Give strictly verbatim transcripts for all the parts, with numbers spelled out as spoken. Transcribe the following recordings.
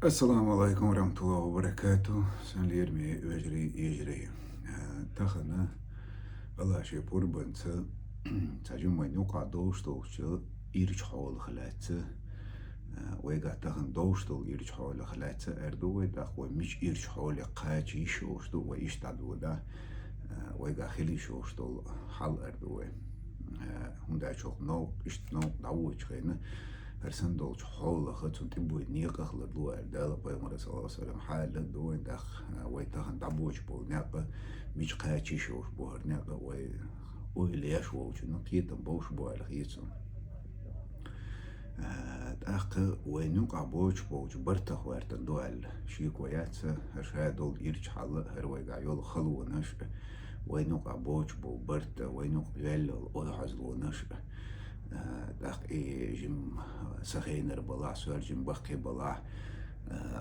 Ассаламу алейкум ва рахматуллахи ва баракату. Сан лерме вежарий, ежарий. Э, тахана Аллах ши пурбанца цажин вайн юкъа довш долча ирч хьолах лаьца. Э, вайга тахан довш дол ирч хьолах лаьца. Эрду вай дах вай мич ирч хьоле кхача йиш ош ду, вай иш дадвода. Э, вайга хили йиш ош дол хьал эрду вай. Э, хунда чох нов, ишт нов давуч хена. Хар сан долча хьолаха цун тӀебой некъах ларлу аьлла Дала пайхамара саллаллаху алейхи ва саллям хьаьлла дугӀин дах, вай тахан дӀабоч бо некъа, мич кхача йиш йолуш бу хӀара некъа, вай ойла еш волчунна кхетам бовш бу аьлла хецун. ТӀаккха вай нукъа боч болчу бартах ваьртан ду аьлла, шеко яц, хӀара ша долу ирча хьалла, хӀара вайга йолу халонаш, вай нукъа боч бо барта, вай нукъа йоьллал ойхьазлонаш, тӀаккха и жим сахийнар балахь, соьржим баккхий балахь,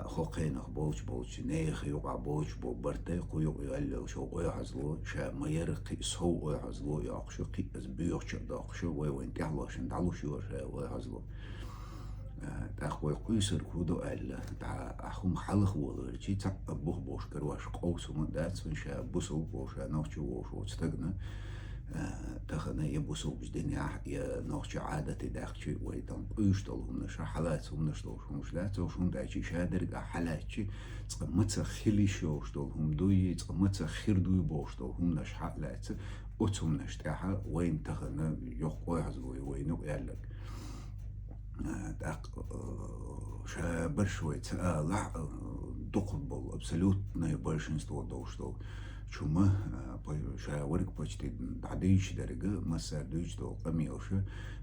хокхенах болчу болчу, нехан юкъа болчу бо бартай, кху юкъа йоьллал шо ойхьазло, ша ма яра кхин сов ойхьазло йоккхуш, кхин ас боьхача а доккхуш, вай вайн тӀехлошна дӀалуш йора ша ойхьазло. ТӀаккха вай къуьйсург хӀу ду аьлла, дӀа а хӀума хьалха волавелчи, цхьаъ а бух болуш карош къовса хӀума дац, вайн ша бусулба волуш, ша нохчо волуш воцу стагна, тахана я бусулбачу динехь, я нохча Ӏадате даьхчи, вай тан къуьйсуш долу хӀуманаш, хьалаца хӀуманаш долуш хӀуманаш дац, уьш хӀунда аьлчи ша дерг а хьалаьцчи, цкъа мацах хила йиш йолуш долу хӀума дуй, цкъа мацах хир дуй бохуш долу хӀуманаш хьа а лаьцна, оцу хӀуманаш тӀехь вайна тахана йоккха ойхьазло ю вайна юкъа яьлларг. ТӀаккха ша барш вай ца алахь, дукха болу, абсолютное большинство долуш долу чума, ша верг почти дӀадуьйцуш дерг, массара дуьйцуш долу къамелаш,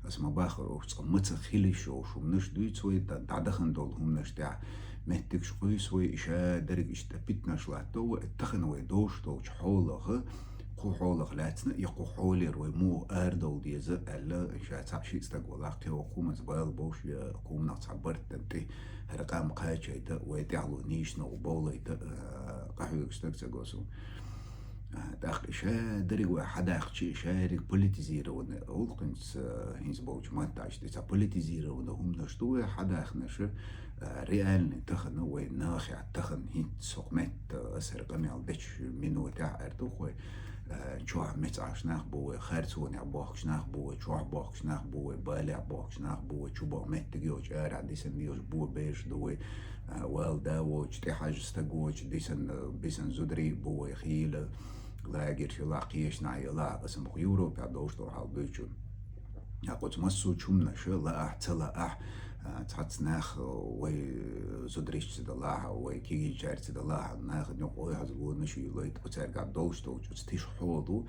ас ма бахара оха цкъа мацах хила йиш йолуш хӀуманаш дуьйцу вай, дӀадахана долу хӀуманаш тӀехь меттигаш къуьйсу вай, и ша дерг иштта питанаш латто вай, тахана вай долуш долчу хьолах, кху хьолах лаьцна, и кху хьолера вай муха арадовла деза аьлла, ша цхьаъ шиъ стаг валахь, кхин вай кхуманца бала бовш, я кхуманах цхьа барт дан тӀе, хӀара къам кхачайта, вай тӀехьло нийсачу новкъа бовлайта, къахьоьгуш стаг ца го суна. ТӀаккха ша дерг вай хьадаьхчи, ша ерриг политизированный, гӀуллакхинца хӀинца болчу матташ тӀе цхьа политизированный хӀуманаш ду вай хьадаьхнаш, реальный тахана вай нахехь, тахана хӀинца сох метта ас хӀара къамел дечу минотехь аьрту вай, чохь мецӀаш нах бу вай, харцонехь бохкуш нах бу вай, чохь бохкуш нах бу вай, балехь бохкуш нах бу вай, чу боху меттиг йоцу, арахь дисан йоцу бо бераш ду вай, вала да воцу, тӀехьажа стаг воцу, дисан, бисан зударий бу вай, хийла лагерь хилахь, кхечанхьа елахь, аса ма-кх Европехь долуш долу хьал дуьйцу. Оцу массо а чумнаша лаахь, ца лаахь, цхьацца нах вай зударшца далахь, вай кегийчаьрца далахь, нахана юкъа ойхьазлонаш йолуьйту, оцаьрга долуш долчу оцу тиша хьолу,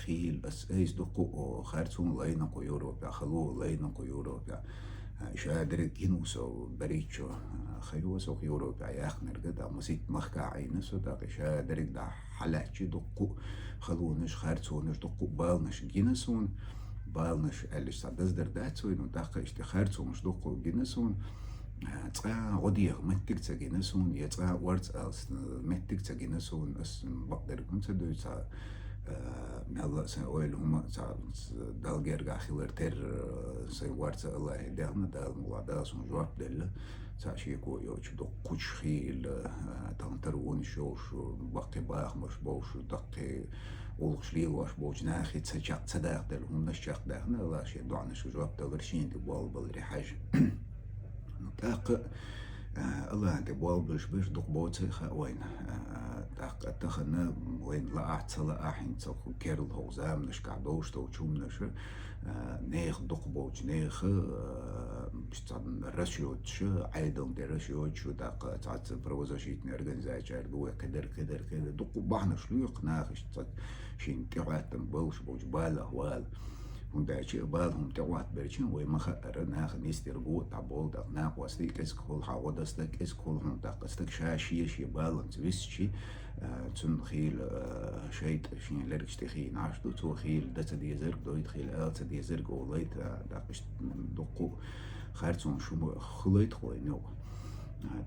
хийла ас айса дуккху харцо лайна кху Европехь, хало лайна кху Европехь. Ша дерриг гина ву со берригчо, хайо со Европехь яхнарга, да маситта махкахь Ӏийна со, дакъа ша дерриг да хьалаьцчи дуккху халонаш, харцонаш, дуккху баланаш гина суна. Баланаш аьллаш цхьа даздар дац вай, ну, тӀаккха иштта харцонаш дуккху гина суна. Цкъа гӀо деха меттиг ца гина суна, я цкъа орца алсна меттиг ца гина суна, ас бакъдерг хӀун ца дуьйцу, мелла а сайн ойла хӀума цхьа Далла гергахь хилар терра, сайн орца Аллахе дехна, Дала мукъалахь, Дала суна жоп делла. Цхьа шеко йоцу дуккхучу хийла, тахана тарвонаш йолуш, баккхий бахамаш болуш, даккхий гӀуллакхаш лелош болчу нахе ца чекх ца дахделла, хӀуманаш чекхдаьхна, Аллах шен доӀанашка жоп далар шена тӀе болабаларе хьаьжа. Ну, тӀаккха, Аллахьан тӀе болабалаш берш дукха боций хаьа вайна. ТӀаккха тахана вайна лаахь, ца лаахь, хӀинца кху керла хӀокху заманашкахь долуш долчу хӀуманаша, нехан дукха болчу, нехан, цхьа расчёташ, Ӏедална тӀе расчёташ, тӀаккха цхьацца правозащитный организацияра ду вай, кхидерг, кхидерг, кхидерг, дуккха бахьанаш лоьху нахаша, цхьа шина тӀехӀоттам болуш болчу балех вала. ХӀунда аьлча бала хӀума тӀехӀоттабелча, вай ма хаъара, нахана йистера го а дӀаболу, тӀаккха накъостий кӀезиг хуьлу, хьан гӀо дан стаг кӀезиг хуьлу хьуна, тӀаккха стаг ша шен-шен баланца висчи, цунна хийла шайтӀа шен лергаш тӀе хиъна Ӏаш ду, цо хийла дан ца дезарг дойту, хийла ала ца дезарг олайту, тӀаккха иштта дуккху харцонаш хӀума хуьлуьйту вайна юкъа.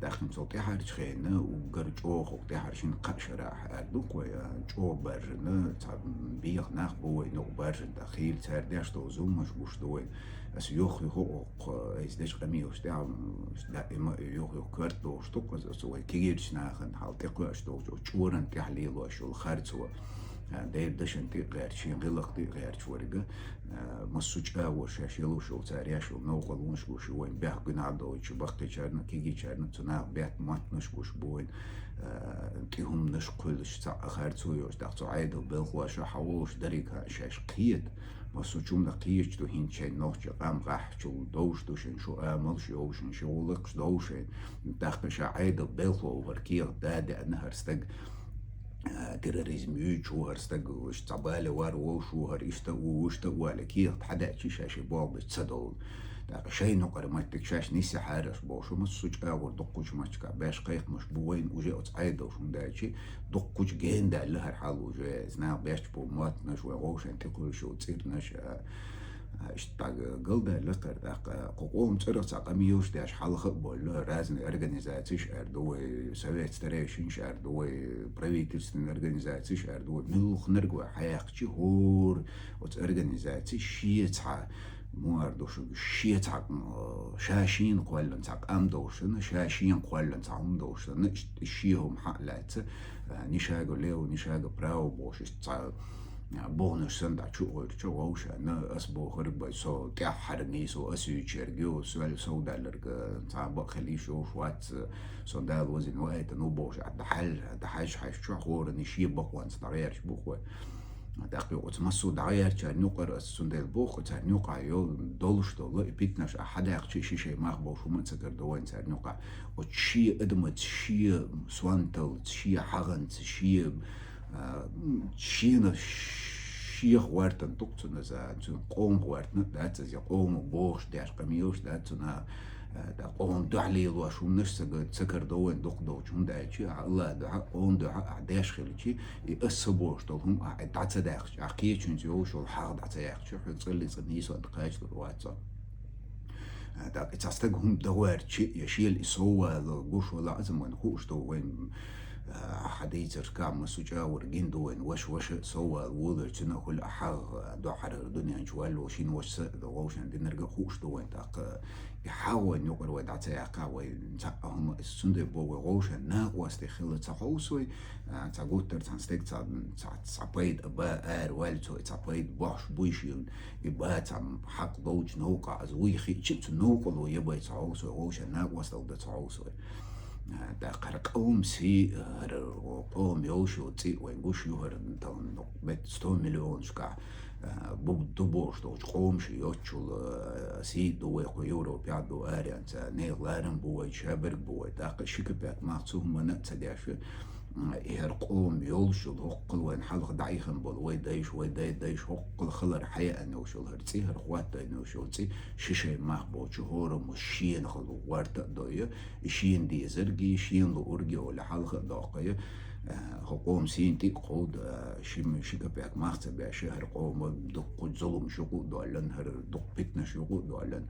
ТӀаккха цул тӀаьхьарчу хенна уггар чӀогӀа тӀаьхьара шина-кхаа шарахь аьлла ду-кх вай, чӀогӀа баржана, цхьа беха нах бу вай нух баржана, тӀаккха хийла цара деш долу зуламаш гуш ду вайна. Аса юх-юха а, кху айса дечу къамелаш тӀехь, м, даима а юх-юха коьрта долуш ду-кх аса, аса вай кегийрачу нахана хьал тӀекхоьуш долчу оцу чкъуран тӀехь лелош йолу харцо. Дера дашан тӀе а гӀерташ, шен гӀиллакх тӀе а гӀерташ верг, массо а чӀагӀо шаьш ялуш йолу, цара еш йолу новкъарлонаш гуш ю вайн, бехк-гуьнахь доцучу баккхийчарна а, кегийчарна а, цу наха бетта маттанаш гуш бу вайн, тӀе хӀуманаш кхуьйлуш, цхьаъ а харцо йолуш, тӀаккха цу Ӏедал белхалоша хьан волуш дерриг а шаьш кхета. Массо а чу хӀуманах кхеташ ду, хӀинца шайн нохчийн къам къахьчул довш ду шайн, шу амалш йовшан, ши гӀуллакхаш довшайн. ТӀаккха ша Ӏедал белхало ву хӀара кехат да а деана хӀара стаг, а, терроризм юьйцуш ву хӀара стаг, иштта цхьа бале вар волуш ву хӀара, иштта а ву, вуьшта а ву аьлла, кехат хьадаьчи ша ши болх беш ца довла. ТӀаккха шайн юкъара меттиг шаьш нисъяхьара аш бохуш, массо а чӀагӀо дуккхачу мачкахь беш кхайкхамаш бу вайн уже оцу Ӏедалш, хӀунда аьлча дуккхачу гена даьлла хӀара хьал уже, иза наха беш бу маттанаш, вай вовшийн тӀекхуьлуш йолу цӀернаш, а, а, иштта галдаьлла хӀара. ТӀаккха кху къоман цӀарах цхьа къамелаш деш хьалха а болу разные организацеш аьр ду вай, совет старейшинаш аьр ду вай, правительственные организацеш аьр ду вай, муьлханиг вай хьаяьккхича хӀора оцу организаци шен цхьа, муха аьр ду шуьга, шен цхьа, м, ша шена кхоьллина цхьа къам долуш санна, ша шена кхоьллина цхьа хӀума долуш санна, иштта шен хӀума хьа а лаьцна, а, ни шага лево, ни шага право бохуш, иштта цхьа, а, буханаш санна дӀа чу а гӀуьрчу вовшашна, ас бохург бай, со тӀаьххьара нийсо ас юьйцург ю, соьл совдалларг, а, цхьа бакъ хила йиш йолуш вац, со Дала вазийна ваийтина ву бохуш, а, дӀахьаьж-, дӀахьаьжча хьаьжча чохь хӀоранна шен бакъонца дӀагӀерташ бу-кх вай. ТӀаккха оцу массо а дӀагӀертачарна юкъара аса цундела боху, царна юкъахь йолу долуш долу и питанаш ахьа хьадаьккхича, ши шайн мах болуш хӀума а ца карадо вайн царна юкъахь. Оцу шен адамаца, шен сонталца, шен хьагӀанца, шен, а, м, шена, шех гӀоьртина ду-кх цунна иза, цуьнан къомах гӀоьртина а дац иза, я къомах бохуш деш къамелаш дац цунна, а, тӀаккха къоман дуьхьа лелош хӀуманаш ца га-, ца карадо вайн дукха долчу, хӀунда аьлча ахьа АллахӀан дуьхьа, къоман дуьхьа ахьа деш хилча, и аса ца бохуш долу хӀума ахьа дӀа ца даьккхича, ахьа кхечуьнца йолуш йолу хьагӀ дӀа ца яьккхича, хьоьга цӀаллица нийсонна кхачалур вац со. А, тӀаккха и цхьа стаг хӀума дан гӀоьртича, я шена и соввала гуш вала а, аса вайна хууш ду вайн, а, хьадийцарш кхамма су чӀагӀор гина ду вайн, ваша-ваша а соввала волар, цуьнан хуьлу а хьагӀ, а, дуьххьара дуьнен чу ваьлла волу шина вашас а, вовшашна динарг а хууш ду вайн, тӀаккха и хьагӀ вайн юкъара вай дӀа ца яьккхахь, вай цхьа а хӀума, иза цундела боху вай вовшашна накъостий хила ца хьовсу вай, а, цхьа гуттар а цхьана стеган цхьа, цхьа, цхьа пайда а ба, ара ваьлла цо, и цхьа пайда бохьуш буй шена, и ба цхьа хьакъ долчу новкъахь, аса вуй хиъча а цу новкъало я бай ца хьовсу вай, вовшашна накъосталла дан ца хьовсу вай. А, тӀаккха хӀара къоман сий, хӀара къоман йолуш йолу цӀе вайн гуш ю, хӀара тахана беттан сто миллионашкахь, а, бу-, ду бохуш долчу къомаша йоцчул, а, сий ду вай кху Европехь а, ду аренца, нехан ларам бу вай, шаберг бу вай, тӀаккха ши капек мах цу хӀуманна а ца деш, а, и хӀара къоман йолуш йолу хӀоккхул вайн хьалха дӀаихина болу вай дайша, вай дай дайша хӀоккхул хилар хьаяьӀна йолуш йолу хӀара цӀе, хӀара хӀоттайна йолуш йолу цӀе, ши шайн мах болчу хӀораммо шена хала гӀорта а дойя, и шена дезарги, шена луурги олий хьалха а доккхий, а, хӀокху къоман сийна тӀе а кховда, а, ши, ши капек мах ца беш, хӀара къоман дуккха зуламаш юкъа а доьллина, хӀара дуккха питанаш юкъа а доьллина.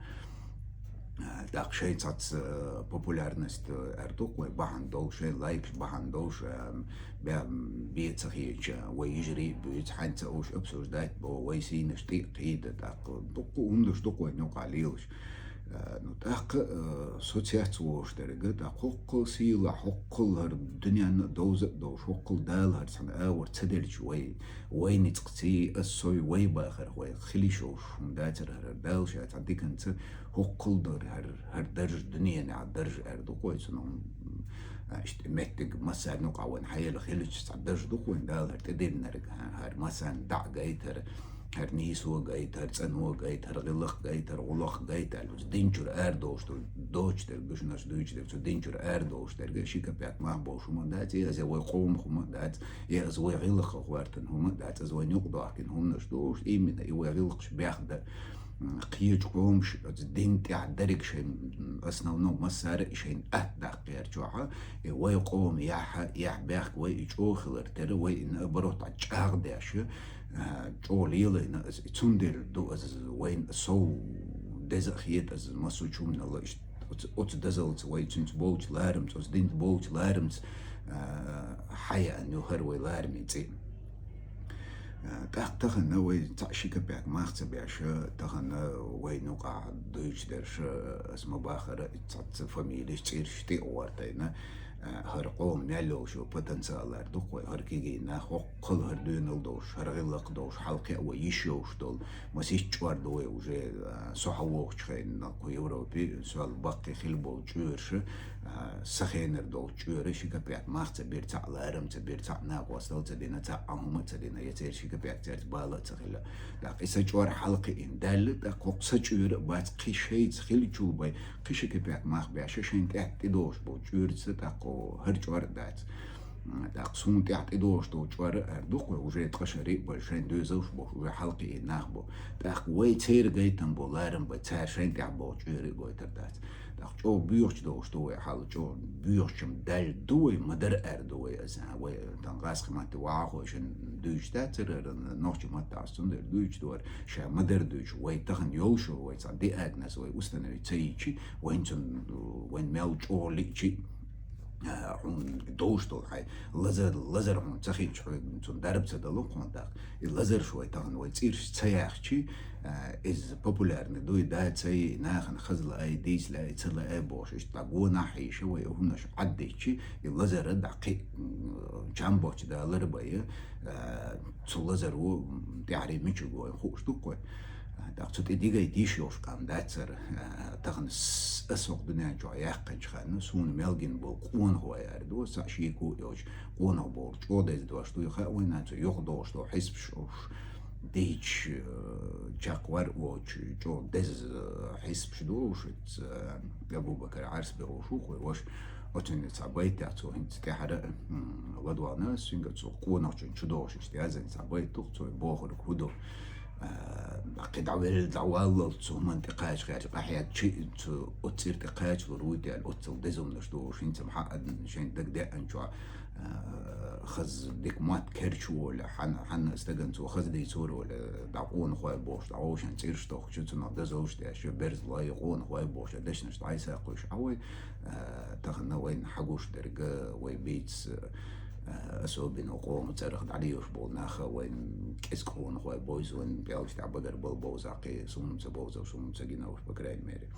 А, тӀаккха шайн цхьацца, а, популярность, а, аьр ду-кх вай бахьана долуш, шайн лайкаш бахьана долуш, а, бе-, бен ца хеташ, а, вай йижарий а буьйцу, хьаьнца а уьш обсуждать бо, вай сийнаш тӀе а кхийда, тӀаккха дуккха а хӀуманаш ду-кх вайна юкъахь лелаш. Э, ну, тӀаккха, э, со цец волуш дерг, тӀаккха хӀоккхул сийлахь, хӀоккхул хӀара дуьненна а довза а довш, хӀоккхул Дала хӀара цхьана агӀор ца делча вай, вай ницкъ ций, ас сой вай бахарх вай хила йиш йолуш хӀума дацара хӀара, хӀара Дала ша цхьа диканца хӀоккхул дара хӀара, хӀара дарж дуьненахь дарж аьр ду-кх вай цунах, м, а, иштта меттиг массарна юкъахь вайна хьаелла хилча цхьа дарж ду-кх вайн Дала хӀара тӀедиллинарг, хӀа-, хӀара массарна дӀа а гайта хӀара, хӀара нийсо гайта, хӀара цӀано гайта, хӀара гӀиллакх гайта, хӀара гӀуллакх гайта аьлла, оцу дин чуьра арадолуш ду-, доцуш дерг, гуш-наш дуьйцуш дерг, цу дин чуьра арадолуш дерг, ши капек мах болуш хӀума а дац, я иза вай къомах хӀума а дац, я иза вай гӀиллакхах гӀоьртина хӀума а дац, иза вайна юкъадохкина хӀуманаш ду, именно и вай гӀиллакхаш бехк дан, м, кхечу къомаша оцу дин тӀехь дерриг шайн, м, основном массара а шайна атта даккха гӀертачохь, и вай къоман яхь, яхь бехк вай и чӀогӀа хилар тера, вай и наоборот дӀа чӀагӀдеш, а, чӀогӀа лелайна аса, и цундела ду аса вайна сов деза а хета аса массо а чу хӀуманал иштта Оцу, оцу дозалца вай цуьнца болчу ларамца, оцу динца болчу ларамца, а, хьаяьхна ю хӀара вай лараме цӀе. А, тӀаккха тахана вай цхьаъ ши капек мах ца беш, тахана вайна юкъахь дуьйцуш дерш, аса ма-баххара, цхьацца фамилеш, цӀераш тӀе а гӀортийна, а, хӀара къоман мел йолуш йолу потенциал эр ду-кх вай, хӀара кегий нах, хӀокху кхалхар дуьйна долуш, хӀара гӀиллакх долуш, хьалакхиа вай йиш йолуш долу, масийтта чкъор ду вай уже, а, со хьан вогӀучу хенахь кху Европе, сол баккхий хилла болу чкъураш, а, сан хенара долчу чкъурийн ши капек мах ца бира, цхьаъ ларам ца бира, цхьаъ накъостал ца дина, цхьаъ Ӏан хӀума а ца дина, я церан ши капек цаьрца бала а ца хилла. ТӀаккха и сан чкъор хьалакхиъна даьлла, тӀаккха хӀокху сан чкъура а бац, кхин шайца хиллачул бен, кхин ши капек мах беш, шайна тӀаьхьа тӀедогӀуш болу чкъурца, тӀаккха хӀара чкъор а дац. ТӀаккха суна тӀаьхьа тӀедогӀуш долу чкъор а эр ду-кх вай, уже ткъа шаре а бен, шайна доьзалш болуш, уже хьалакхиъна нах бу. ТӀаккха вай церан гайтам бу, ларам бен, цара шайна тӀаьхьа богӀу чкъурийн гойтур дац. ТӀаккха чӀогӀа боьхачу долуш ду вай хьал, чӀогӀа боьхачун даьлла ду вай, ма-дарра эр ду вай аса, вай тхан гӀазкхийн матте вахахой шайна дуьйцуш дацара, нохчийн маттахь аса цундела дуьйцуш ду вай, ша ма-дарра дуьйцуш, вай тахана йолуш йолу вай цхьа диагноз вай установить ца йичи, вайн цунна, вайн мел чӀогӀа лиъчи, а, хьуна долуш долу хьайн лазар, лазар хьуна ца хиъча, хьуна цунна дарба ца дало хьуна тӀаккха. И лазарш вай тахана вай цӀераш ца яьхчи, а, иза популярный дуй, да, ца йи, нахана хаза лаьий, дийца лаьий, ца лаьий бохуш, иштта дӀа гонах хьийша вай хӀуманаш Ӏаддичи, и лазар а дӀа кхин, м, чам боцчу далар а бен, а, цу лазаро, м, тӀаьхьарий мича гой хууш ду-кх вай. ТӀаккха цу тӀе дигай дийш йолуш къам дацара, а, тахана с-, аса хӀокху дуьнен чохь яьккхинчу ханна, суна мел гина болу къонахой эр ду, цхьаъ шеко а йоцуш, къонах бохург чӀогӀа деза дош ду, и хаьа вайна, цу юхадогӀуш долу хьисапаш уьш дийча, э, чекхвар а воцуш, чӀогӀа деза, э, хьисапаш ду уьш, э, Абу-Бакар Ӏарсбе олуш ву-кх вай ваша, оцунна цхьа байт яц, цо хӀинца тӀаьхьара, м, ладогӀна, цуьнга цу къонахчун чу догӀуш иштта язйина цхьа байт ду-кх, цо бохург хӀун ду. А, кхин дӀавелла, дӀаваллалц цу хӀуманна тӀе кхача гӀерташ къахьегча, цу оццу цӀера тӀе кхачалур вуй те аьлла, оццул деза хӀуманаш ду уьш, хӀинца ма хаьа, шайн дага деанчохь, а, хаза дика мотт керча волу, хьан-, хьанна а стагана цо хаза дийцор волу, дӀа къонахой бохуш, дӀа вовшийн цӀераш тохкучу, цунах дозаллаш деш, берзалой, къонахой бохуш, дешнаш дӀасакхуьйсуш Ӏа вай, а, тахана вайна хьагуш дерг, вай бийца, а, особенно къоман цӀарах дӀадоьдуш болу нах, вайн кӀезиг къонахой бу иза, вайн пӀелгаш тӀехь багарбала бовза кхин, суна ца бовза, суна ца гина уьш, по крайней мере.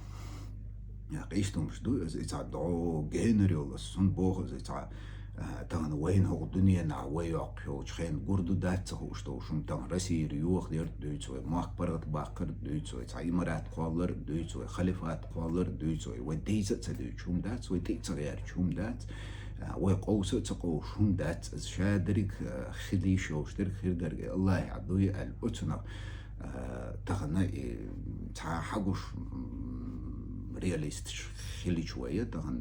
Кхин иштта хӀумнаш ду, иза и цхьа дӀо генар йолу, аса цунна боху, иза и цхьа, а, тахана вайна хӀокху дуьненахь вай йоккхуш йолчу хенахь гур ду, дац ца хууш долуш хӀума, тахана Россияра йохаярг дуьйцу вай, мохк паргӀатбаккхарг дуьйцу вай, цхьа имарат кхолларг дуьйцу вай, халифат кхолларг дуьйцу вай, вай дийца а ца дуьйцуш хӀума дац, вай тӀе а ца гӀерташ хӀума дац, а, вай къовса а ца къовсуш хӀума дац, иза ша дерриг, а, хила йиш йолуш дерг, хир дерг и АллахӀехь дуй аьлла, оцунах, а, тахана и цхьа хьагуш, м, реалисташ хилча вай, тахана,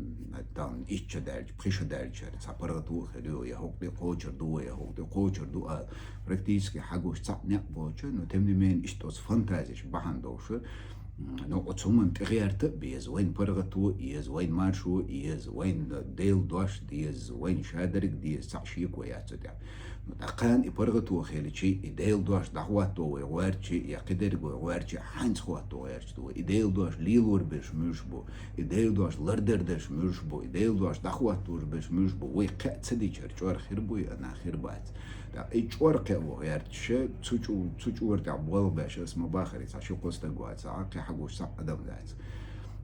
тахана итт шо даьлча, пхи шо даьлча, цхьа паргӀато а хир ю, я хӀокху тӀе кхочур ду вай, я хӀокху тӀе кхочур ду ала, практически хьагуш цхьаъ некъ боцуш, но тем не менее иштта оцу фантазеш бахьана долуш, м, но оцу хӀуманна тӀегӀерта а беза, вайн паргӀато а еза, вайн маршо а еза, вайн Делан дош деза, вайн ша дерриг деза, цхьаъ шеко яц цу тӀехь. Ну, тӀаккха кхана и паргӀато хилчи, и Делан дош дӀахӀотто вай гӀоьртичи, я кхидерг вай гӀоьртичи, хьаьнца хӀотто гӀерташ ду вай? И Делан дош лелор берш муьлш бу, и Делан дош лардар дерш муьлш бу, и Делан дош дӀахӀоттор берш муьлш бу, вай кхин а ца дичара чкъор хир буй, а нах хир бац. ТӀаккха и чкъор кхиа ву гӀерташ, цу чу-, цу чкъора тӀехь болх беш, аса ма-баххара, цхьа ши-кхо стаг вац, а кхин хьагуш цхьа а адам дац.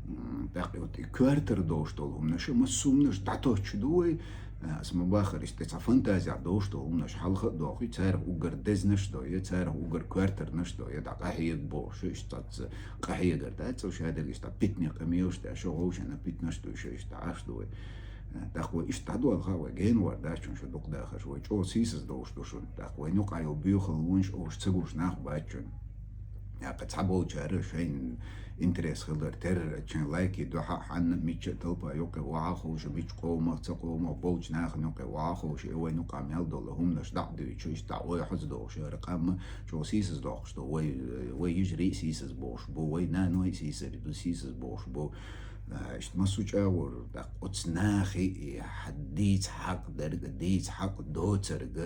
М, тӀаккха и вот и коьртара долуш долу хӀуманаш, массо а хӀуманаш дӀатоьттуш ду вай, а, аса ма-баххара, иштта цхьа фантазехь долуш долу хӀуманаш хьалха а дохуй, царах уггар дезнаш а дой, царах уггар коьртарнаш а дой, дӀа къахьега бохуш, иштта цхьацца къахьегар дац, ша дерриг иштта питане къамелаш деш, вовшашна питанаш а дуьйш, иштта Ӏаш ду вай. ТӀаккха вай иштта дӀадолха, вай генавар дац шуна, шу дукха дахарш, вай чӀогӀа сийсаз долуш ду шуна. ТӀаккха вайна юкъахь йолу боьхаллонаш олуш ца гуш нах бац шуна. ТӀаккха цхьаболчара шайн интерес хилар терра, шайн лайки дуьхьа хьанна мичча а талпа юккъе ваха а ховша, мичча къомах, цхьа къомах болчу нахана юккъе ваха а ховша, и вайна юкъахь мел долу хӀуманаш дӀа а дуьйцуш, иштта дӀа ойхьаза дохуш, хӀара къам чӀогӀа сийсаз дохуш ду, вай, вай йижарий а сийсаз бохуш бу, вай наной а сийсаз ду, сийсаз бохуш бу. А, иштта массо а чӀагӀо, тӀаккха оцу Нахи и хьа дийца хьакъ дерг, дийца хьакъ доцарг,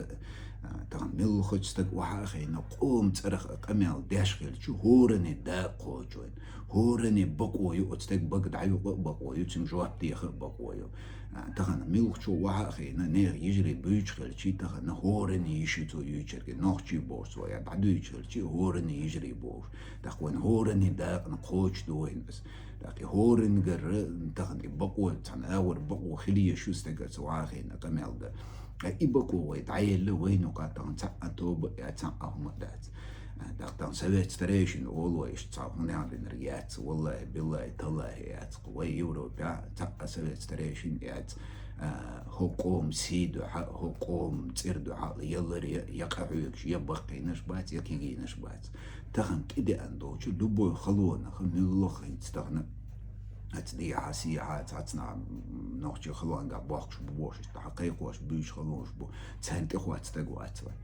а, тахан милхача стаг ваха а хейна, къом цӀарах а къамел деш хилчи, хӀорани дакъ кхочу вайн. ХӀорани бакъо ю, оцу стаг бага дӀаюкъа а бакъо ю, цуьнга жоп деха а бакъо ю. А, тахан милхачо ваха а хейна, нехан йижарий буьйчу хилчи, тахан хӀорани йиш ю цо юьйчарг, нохчий бохуш цо, я дӀадуьйчу хилчи, хӀорани йижарий бохуш. ТӀаккха вайн хӀорани дакъана кхочу ду вайн ас. ТӀаккха и хӀоранигара тахана и бакъо, цхьана агӀор бакъо хила езаш ю стегара ца вахийна къамел дан. Ткъа и бакъо вай дӀаелла, вайна юкъа тахана цхьа а тоба а яц, цхьа а хӀума а дац. ТӀаккха тахана совет старейшин олу вай, иштта цхьа хӀун ян динарг яц, валлахӀи, биллахӀи, таллахӀи яц. Вай Европехь цхьа а совет старейшин яц. А, хӀокху къоман сий дуьхьа, хӀокху къоман цӀера дуьхьа я лар, я, я къахьоьгуш, я баккхийнаш бац, я кегийнаш бац. Тахана тӀедеана долчу любой халонах, муьлхха хӀинца тахана, аца дехьа, сехьа, цхьацца наха нохчийн халонга бохкуш бу бохуш, тӀаьхьа кхайкхош буьйш халонаш бу, царна тӀехоцу стаг вац вай.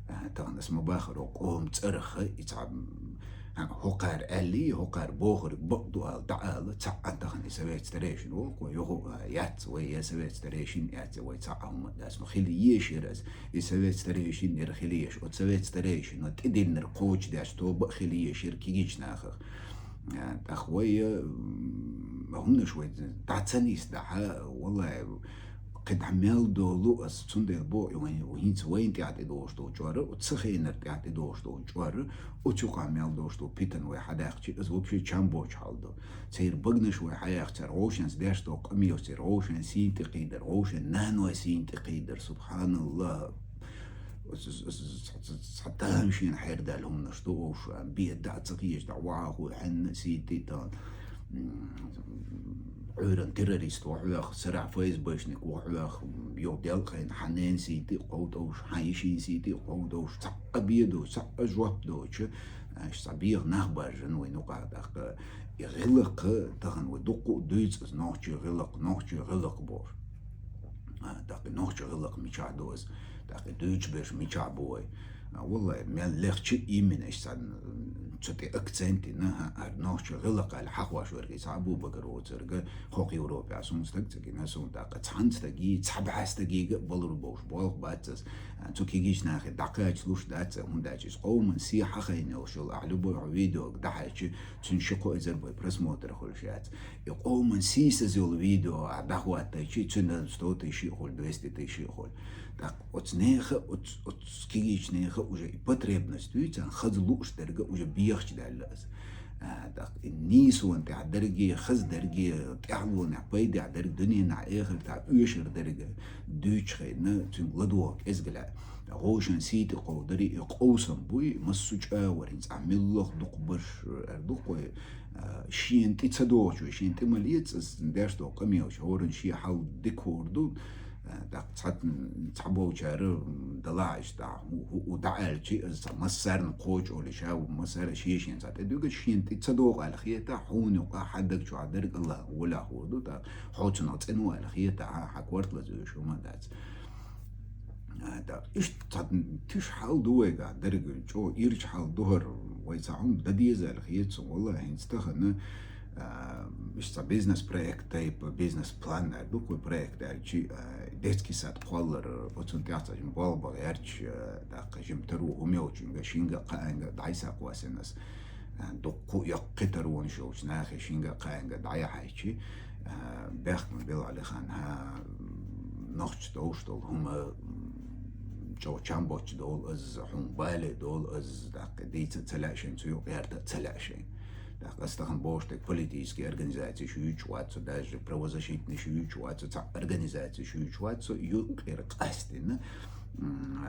А, тахана ас ма бахаро, къоман цӀарах и цхьа, м, а, хӀокхара аьлли, хӀокхара бохург бакъ ду ала, дӀаала, цхьаъ а тахана и совет старейшин вокхо, юха, а, яц вай, я совет старейшин яц, я вай цхьаъ а хӀума дац, ну, хила езаш яра ас, и совет старейшин яра хила езаш, оцу совет старейшино тӀедиллинарг кхочушдеш тоба а хила езаш яра кегийчу нахах. А, тӀаккха вай, м, хӀуманаш вай дӀа ца нисдахь, валлай, кхидӀа мел долу ас, цундела боху, и вайн, хӀинца вайна тӀехь тӀедогӀуш долу чкъор, оцу ца хенара тӀехь тӀедогӀуш долу чкъор, оцу юкъахь мел долуш долу питан вай хьадаьккхичи, аса вообще чам боцу хьал ду. Церан баганаш вай хьаяьккхича, цара вовшашца деш долу къамелаш, церан вовшийн сийна тӀекхийдар, вовшийн нанойн сийна тӀекхийдар, субханаллах. Цхьа тамашийна хьердаьлла хӀуманаш ду уьш, бен дӀа ца хезаш, дӀа вахахула хьенна сийти тан, м, Ӏуьйранна террорист ву хьоьху, сарахь ФСБшник ву хьоьху, м, юха делкъайна хьан ненан сийти а кховдовш, хьан йишин сийти а кховдовш, цхьаъ а бен доцуш, цхьаъ а жоп доцуш, аш цхьа беха нах баржана вайн юкъахь тӀаккха. И гӀиллакх тахана вай дуккха а дуьйцу аса, нохчийн гӀиллакх, нохчийн гӀиллакх бохуш. А, тӀаккха и нохчийн гӀиллакх мичахь ду аса, тӀаккха и дуьйцуш берш мичахь бу вай. А, валлай, мел легча а именно иштта цхьа, м, цу тӀе акцент йина, хӀа, хӀара нохчийн гӀиллакх аьлла хьахош верг, и цхьа Абу-Бакар воцург, хӀокху Европехь суна стаг ца гина, суна тӀаккха цхьана стаге, цхьа бӀе стагега а балур болуш болх бац аса. А, цу кегийчу нахе дӀакхачалуш дац аса, хӀунда аьлча иза къоман сий хьахийна йолуш йолу, ахь любой хьо видеога дӀахьаьжча, цуьнан ши-кхо эзар бен просмотр хуьлуш яц. И къоман сийсаз йолу видео ахь дӀахӀоттайчи, цуьнан сто тысяч а хуьлу, двести тысяч а хуьлу. ТӀаккха оцу нехан, оцу, оцу кегийчу нехан уже и потребность дуьйцу, хаза лууш дерг уже бехачу даьлла аса. А, тӀаккха и нийсонан тӀехь дерриге, хаза дерриге, тӀаьхьалонехь пайдехь дерг, дуьненахь, эхартахь оьшур дерг дуьйцуш хенна, цуьнга ладогӀа кӀезга лаьа. ГӀовшан сийти кховдари и къовсам буй, массо а чӀагӀвар хӀинца ахь милла дукха барш, эр дукха вай, а, шена тӀе ца догӀучу, шена тӀе ма леца аса деш долу къамелаш, хӀоранна шен хьал дика хуур ду, а, тӀаккха цхьа, цхьаболчара, м, далахь иштта, хӀу, хӀу, хӀу дӀа аьлчи, аса цхьа массарна кхочу олий, ша ву массара шен-шен цхьа тӀе дуьгу, шена тӀе ца догӀу аьлла хета, хьуна юкъа хьан даг чохь дерг Аллах волахь хуур ду, тӀаккха хьо цунах цӀена ву аьлла хета, хьан, хьан корта лазуьйш хӀума дац. А, да, иштта цхьа тиша хьал ду вайгахь, дерг чӀогӀа ирча хьал ду хӀара, вай цхьа хӀума дан деза аьлла хета суна, валлахӀи, хӀинца тахана, а, иштта цхьа бизнес-проект тайпа, бизнес-план аьлла ду кху проект аьлчи, а, детский сад кхоллар, оцунна тӀехь цхьа жима болх бан гӀерташ, а, тӀаккха жима таро хӀума йолчуьнга, шинга а, кхаанга а дӀасакхоссина аса. А, дуккха а йоккхий таронаш йолчу нахе шинга а, кхаанга а дӀаяхьайчи, а, бехкам била Ӏалихан, хӀа, нохча довш долу хӀума, м, чӀогӀа чам боцуш долу аса, хьуна бале долу аса, тӀаккха дийца а ца лаьа шайна, цу юкъа гӀерта а ца лаьа шайна. ТӀаккха аса тахана бохуш дерг политический организацеш юьйцуш вац со, даже правозащитныш юьйцуш вац со, цхьа организацеш юьйцуш вац со, юкъера къастина, м,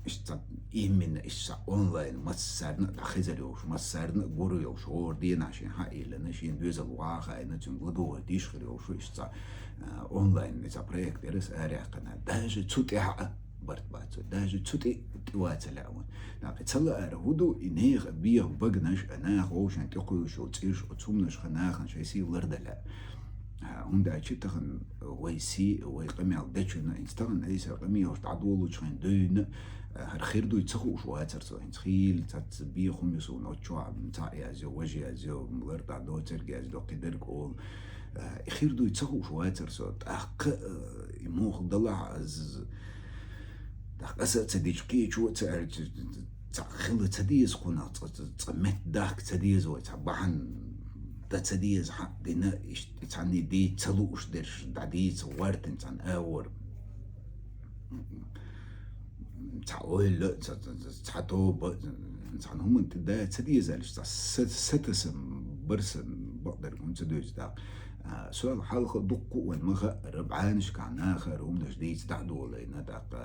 Иштта именно иштта онлайн массарна а дӀахезар йолуш, массарна а гур йолуш, хӀора дийнахь шен хьаиллина, шен доьзал ваха хаийна, цуьнга ладогӀа диш хир йолуш, иштта, а, онлайн иштта проект яра аса араяьккхина. Даже цу тӀехь а барт бац вай, даже цу тӀе, тӀе ваца лаьа вайн. ТӀаккха ца лаара хӀун ду, и нехан беха баганаш а, наха вовшийн тӀекхуьйлуш йолу цӀераш, оцу хӀуманаш хьа нахана шайн сий лардан лаьа. А, хӀунда аьлча тахана вай сий, вай къамел дечунна, хӀинца тахана айса къамелаш дӀадолучу хенахь дуьйна, а, хӀара хир дуй ца хууш вацара со, хӀинца хийла цаца бен хӀума ю суна, оцу чохь цхьаъ язйо, важа язйо, лар дӀадоцург язйо, кхидерг олу. Э, и хир дуй ца хууш вацар со, тӀаккха, э, и муха далахь аз, тӀаккха аса а ца дича, кхечо а ца аьлча, ца хила ца деза кхунах, цкъа, цкъа, цкъа метта дахка ца деза вай, цхьа бахьан да ца деза, хьа дина, ишт-, цхьанне дийца ца лууш дерш, дӀадийца гӀортан цхьан агӀор. Цхьа ойла, ца-, ца-, ца-, цхьа тоба, цхьан хӀуман тӀе да ца дезалаш, цхьа са-, сатасам, барсам, бакъдар хӀун ца дуьйцу дакъа. А, сол хьалха дуккха а вайн ма хаара, бӀаьнашкахь нахара хӀуманаш дийца дӀа а долайна, тӀаккха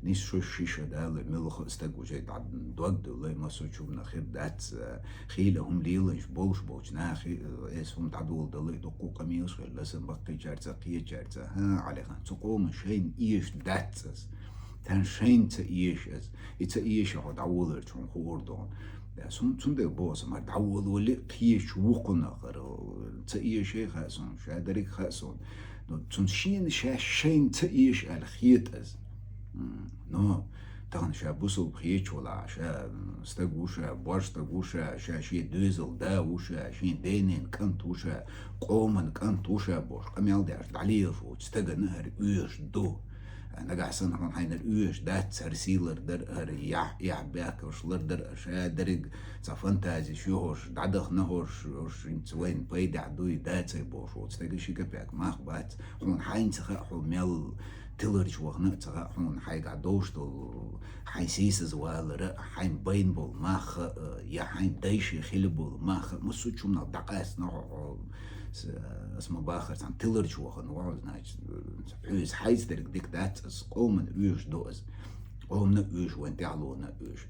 нийса шо шиша дала, муьлха а стаг уже дӀа дог а дуллай, массо а чу хӀуманах хир дац, а, хийла хӀума лелаш болуш болчу нахе, а, эса хӀума дӀадоладалай, дуккха а къамелаш хилла, сан баккхийчаьрца, кхечаьрца, хӀа, Ӏалихан, цу къоман шайна эша дац ас. Царна шайна ца эша ас. И ца эша хьо дӀаволарчу хьуна хуур ду хьуна. Цун-, цундела боху аса, мара дӀаволавале а кхечу ву кхунах, ца эшай хаьа суна, ша дерриг хаьа суна. Но цунна шена ша шайна ца эша аьлла хета аса. М, но тахана ша бусулба хеташ валахь, ша стаг ву ша, божа стаг ву ша, ша шен доьзал да ву ша, шен денен кӀант ву ша, къоман кӀант ву ша бохуш, къамел деш дӀалелаш волчу стагана хӀара оьшуш ду. Нагахь санна хьуна хьайнара оьшуш дац хӀара сий лардар, хӀара яхь, яхь бехкалш лардар, ша дерриг цхьа фантазиш ю хӀорш, дӀадахана хӀорш, хӀорш хӀинца вайна пайдехь дуй, дацай бохуш волчу стага ши капек мах бац. Хьуна хьайна ца хаьа, хьо мел тиларчу вахана а ца хаьа, хьуна хьайгахь долуш долу, хьайн сийсаза валара, хьайн байна болу мах а, я хьайн дайши хила болу мах а, массо а чу хӀуманах дӀакъаьстина хьо, хьо С-, ас ма бахара, цхьана тиларчу вахана ву хьо, значит, хьуьйса хьайца дерг дика дац, ас къомана оьшуш ду ас. Къомана оьшуш, вайн тӀаьхьалонана оьшуш.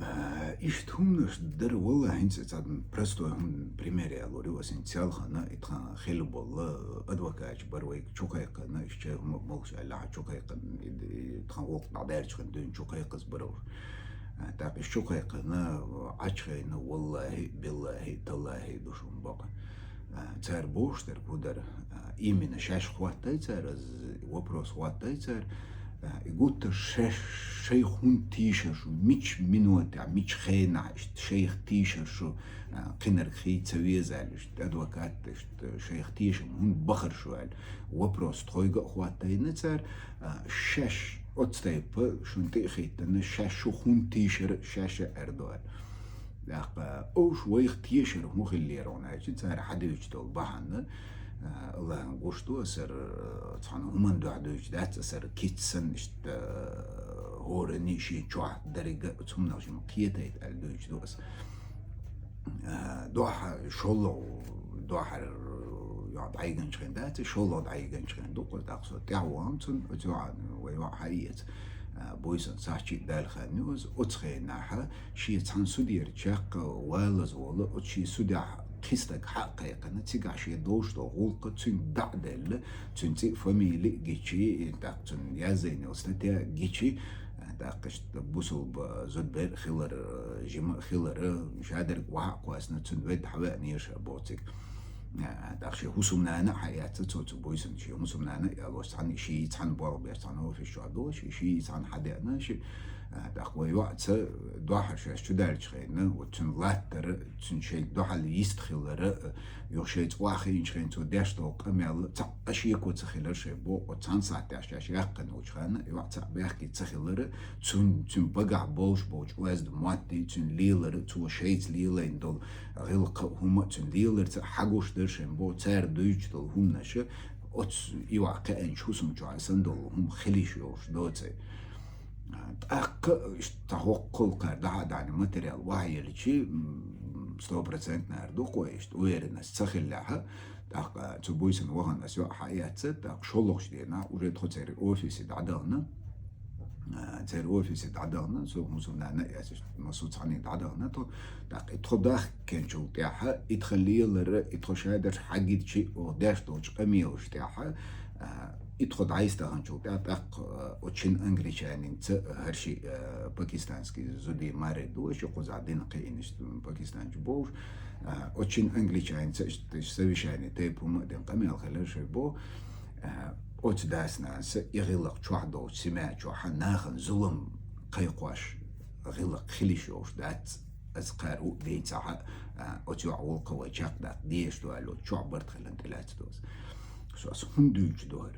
А, иштта хӀуманаш дара, валла, хӀинца цхьа простой хӀума пример ялор ю ас, хӀинца селхана, и тхан хилла болу адвокаташ бара вайга чу кхайкхина, иштта шайн хӀума а молуш аьлла, чу кхайкхина, и, и тхан гӀуллакх дӀадаьллачу хана дуьйна чу кхайкхаза бара уьш. А, тӀаккха иштта чу кхайкхина, Ӏачхайна, валлахӀи, биллахӀи, таллахӀи ду шуна бакъ. А, цара бохуш дерг хӀун дара? А, именно шаьш хӀоттай цара, аз вопрос хӀоттай цара. А, и гуттар шаьш шайх хӀунда тийшар шу, мича минотехь, мича хенахь иштта шайх тийшар шу, а, кхинарг хий ца веза аьлла, иштта адвокат, иштта шайх тешам хӀунда бахара шу аьлла, вопрос тхойга а хӀоттайна цара, а, шаьш оцу тайпа шуна тӀе а хӀиттина, шаьш шу хӀунда тийшара, шаьш а аьрдо аьлла. ТӀаккха уьш вайх тешар хӀун хиллера хьуна аьлча, цара хьадуьйцуш долу бахьана, а, Аллахьан гуш ду аса, цхьана хӀуманна дуьхьа дуьйцуш дац аса, кица санна иштта, а, хӀоранна шен чохь деррига а цу хӀуманах шимма кхетайта аьлла дуьйцуш ду аса. А, дуьхьа шолгӀа, дуьхьара, йо, дӀайигинчу хенахь дац, шолгӀа дӀайигинчу хенахь ду-кх, тӀаккха со тӀаьхьа вахана цунна, оцу йоӀана вай йоӀ хьаэца. А, буьйсанна сахьчий а даьлла хан ю иза, оцу хенахь шен цхьана судера чекхвалаза волу, оцу шен судехь кхин стаг хьа а кхайкхина, цигахь шен долуш долу гӀуллакх цуьнга дӀа а делла, цуьнан цӀе а, фамили а гичи, тӀаккха цуьнан язйина йолу статья а гичи, тӀаккха иштта бусулба зудбер а хилар, жима а хилар, шадерг охьа а кхоьссина, цуьнан ведда хьавеанера ша боху цига. ТӀаккха шен хӀусамнана а хьаэцна цо цу буьйсанна, шен хӀусамнана а ялош цхьаьна, ший цхьаьна болх беш цхьаьна офис чохь долуш, ший цхьаьна хьадеана ши. ТӀаккха вай йоӀца дуьхьал шаьш чу даьллачу хенахь, вот цуьнан латтара, цуьнан шайга дуьхьал йист хилара, юха шайца охьахиъначу хенахь цо деш долу къамел цхьа а шеко ца хилар шайн боху, оцу цхьана сахьтехь шаьш яьккхина волчу ханна, йоӀ цхьа а бехке ца хилара, цуьнан, цуьнан багахь болуш болчу оьзда мотт а, цуьнан лелар а, цо шайца лелайна долу гӀиллакх а, хӀума а, цуьнан леларца а хьагуш дара шайн боху, цара дуьйцуш долу хӀуманаш а, оцу и йоӀ кхиъначу хӀусам чохь санна долу хӀума хила йиш йолуш доций. ТӀаккха иштта хӀокхул кхара дахьа а даьхьна материал охьаелчи, м, сто процентов нара ду-кх вай, иштта уверенность ца хиллехь, тӀаккха цу буьйсанна вахана аса йоӀ хьаэцна, тӀаккха шолгӀачу денахь уже тхо церан офисе дӀадахана. А, церан офисе дӀадахана, со хӀусамнана а эцна, массо а цхьаьна дӀадахана тхо. ТӀаккха и тхо дахкинчул тӀаьхьа, и тхан лелар а, и тхо шадерш хьагичи, оха деш долчу къамелаш тӀаьхьа, а, и тхо дӀайистаханчул тӀаьхьа, тӀаккха, а, оцу шина англичанинца, хӀара ши, а, пакистанский зуди маре ду, ши кхузахь дина кхиънаш пакистанчу бовш, а, оцу шина англичанинца иштта совещание тайпа хӀума а дина къамел хилар шайн бо, а, оцу дас-нанас и гӀиллакх чохь долчу семья чохь нахана зулам кхайкхош гӀиллакх хила йиш йолуш дац. Аз кхар у дийцахьа, а, оцу йоӀ волкха вай чакхдаккха дезаш ду аьлла, чохь барт хилан тӀелаьцна доз. Со ас хӀунда дуьйцу дохар?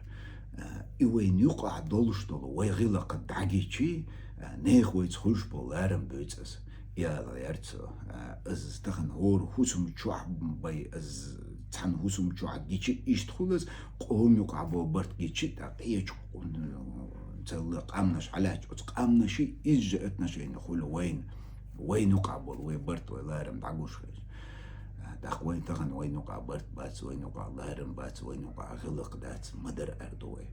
А, и вайна юкъахь долуш долу вай гӀиллакх дӀагичи, а, нехан вайца хуьлуш болу ларам буьйцу ас. И ала гӀерта со, а, аз тахана хӀора хӀусам чохь бай, аз цхьана хӀусам чохь гичи, иштта хуьлу ас, къоман юкъахь болу барт гичи, тӀаккха кхечу, м, цалла къамнаш хьалаьтташ, оцу къамнаши иза же отношение хуьлу вайна. Вайна юкъахь болу вай барт, вай ларам дӀагуш хеза. А, тӀаккха вайн тахана вайна юкъахь барт бац, вайна юкъахь ларам бац, вайна юкъахь гӀиллакх дац, ма-дарра аьлла ду вай.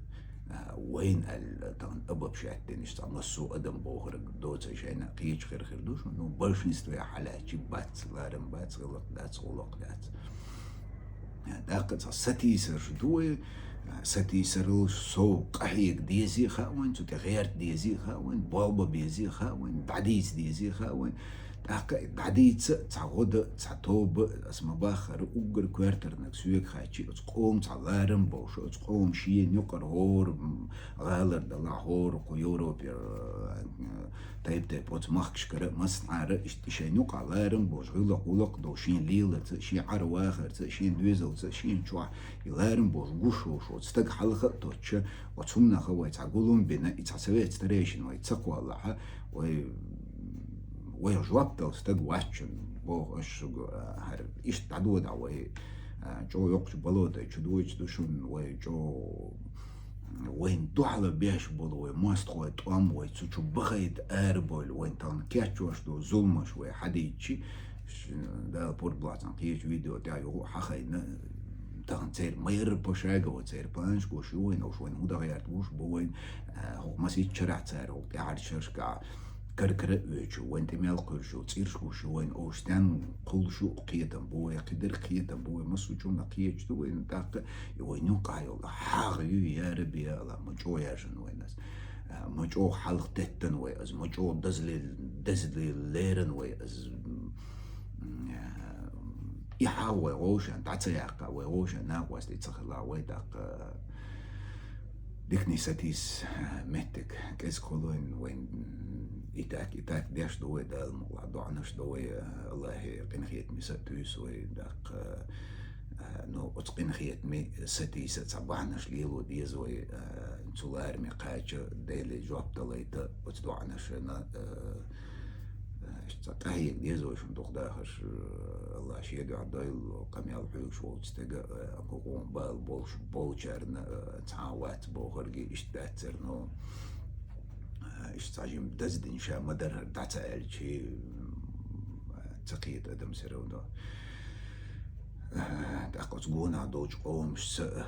А, вайна аьлла, тахана обобщать дина иштта массо а адам бохург доций шайна кхечу хир хир ду шуна, ну, большинстве хьалаьттачи бац, ларам бац, гӀиллакх дац, гӀуллакх дац. ТӀаккха цхьа сатийсарш ду вай, сатийсаралш сов къахьега дезий хаьа вайн, цу тӀе гӀерта дезий хаьа вайн, болба безий хаьа вайн, дӀадийца дезий хаьа вайн. ТӀаккха и дӀадийца цхьа гӀо дан, цхьа тоба, ас ма баххара, уггар коьртарниг соьга хаьттичи, оцу къоман цхьа ларам болуш, оцу къоман шена юкъара хӀора, м, гӀалара далахь, хӀора кху Европера, э, тайп-тайпа оцу махкашкара, массанхьара, иштта шайна юкъахь ларам болуш, гӀиллакх-гӀуллакх долуш, шен леларца, шен Ӏар-вахарца, шен доьзалца, шен чохь и ларам болуш гуш волуш волу стаг хьалха а тоттуш, оцу хӀуманах вай цхьа гулам бина, и цхьа совет старейшин вай ца кхоллахь, вай, вай жоп дала стаг вац шуна, боху ас шуьга, а, хӀара иштта дӀадодахь вай, а, чӀогӀа йоккхачу балотай чу дойтуш ду шуна, вай чӀогӀа вайна дуьхьал беш болу вай мостагӀийн тӀом вай цу чу бахийта арабевлла, вайна тахана кечдеш долу зуламаш вай хьадийцчи, ш-, Дала пурба лахь цхьана кхечу видео тӀехь юха а хьахийна, тахана церан ма-ярра пошаго церан планаш гуш ю вайна, уьш вайна хӀун дан гӀерта гуш бу вайна, а, хӀокху масийтта шарахь цара хӀокху тӀаьхьарчу шерашкахь кара-кара а оьцуш, вайн тӀе мел кхуьуш йолу цӀераш гуш ю вайна, уьш стенна кхуллуш ю кхетам бу вай, кхидерг кхетам бу вай, массо а чунна кхеташ ду вайна, тӀаккха и вайна юкъахь йолу хьагӀ ю, я Рабби, я АллахӀ, ма чӀогӀа яьржина вайна ас, а, ма чӀогӀа хьалха теттина вай ас, ма чӀогӀа дазле-, дазле лерина вай ас, м, а, и хьагӀ вай вовшашна дӀа ца яккха, вай вовшашна накъостий ца хилахь, вай тӀаккха диканийн сатийса меттиг кӀезиг хуьлу вайн, вайн и так, и так деш ду вай, Дала мукъалахь, доӀанаш до вай, АллахӀе къинхетаме са а туьйсу вай, тӀаккха, а, ну, оцу къинхетаме сатийса цхьа бахьанаш лело деза вай, а, цу лараме кхача, Деле жоп далийта оцу доӀанашна, а, Иштта цхьа къахьега деза вай шуна дукха дахарш, АллахӀа шен дуьхьа дойла, къамел хьоьгуш волчу стеган, а, кху къоман бала болуш болчарна, а, цхьа а вац бохург иштта дац церан, но, а, иштта цхьа жимма даздина ша ма-дарра дӀа ца аьлчи, м, ца кхета адам все равно. ТӀаккха оцу гонах долчу къомашца,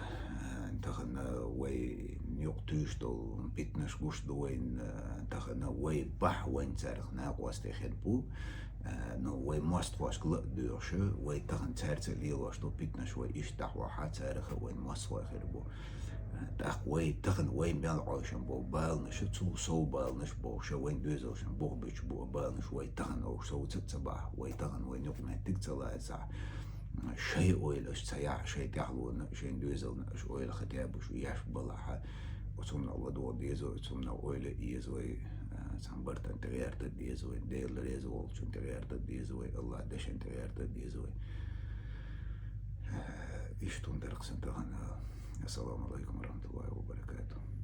тахана вай юкъа туьйсуш долу питанаш гуш ду вайна, тахана вай бахь вайна царах накъостий хир бу, но вай мостагӀошка ла а доьгӀуш, вай тахана цаьрца а лелош долу питанаш вай иштта дӀахьохьа, царах а вайна мостагӀий хир бу. ТӀаккха вай тахана вай мел Ӏойшина болу баланаш, цул сов баланаш бохуш, вайн доьзалшна бух буьтуш бу баланаш, вай тахана уьш совца а ца бахь, вай тахана вайн юкъаметтиг а ца лацахь, шайн ойла аша ца яхь, шайн тӀаьхьалонна, шайн доьзална аша ойла хатӀе а буш еш балахь, оцу хӀуманах ладогӀа деза вай, оцу хӀуманах ойла а еза вай, цхьана бартана тӀегӀерта а деза вай, Дела реза волчунна тӀегӀерта а деза вай, АллахӀан дешан тӀегӀерта а деза вай. Иштта хӀума дара-кх сан тахана. Ассаламу Ӏалайкум ва рахьматуллахӀи ва баракатухӀ.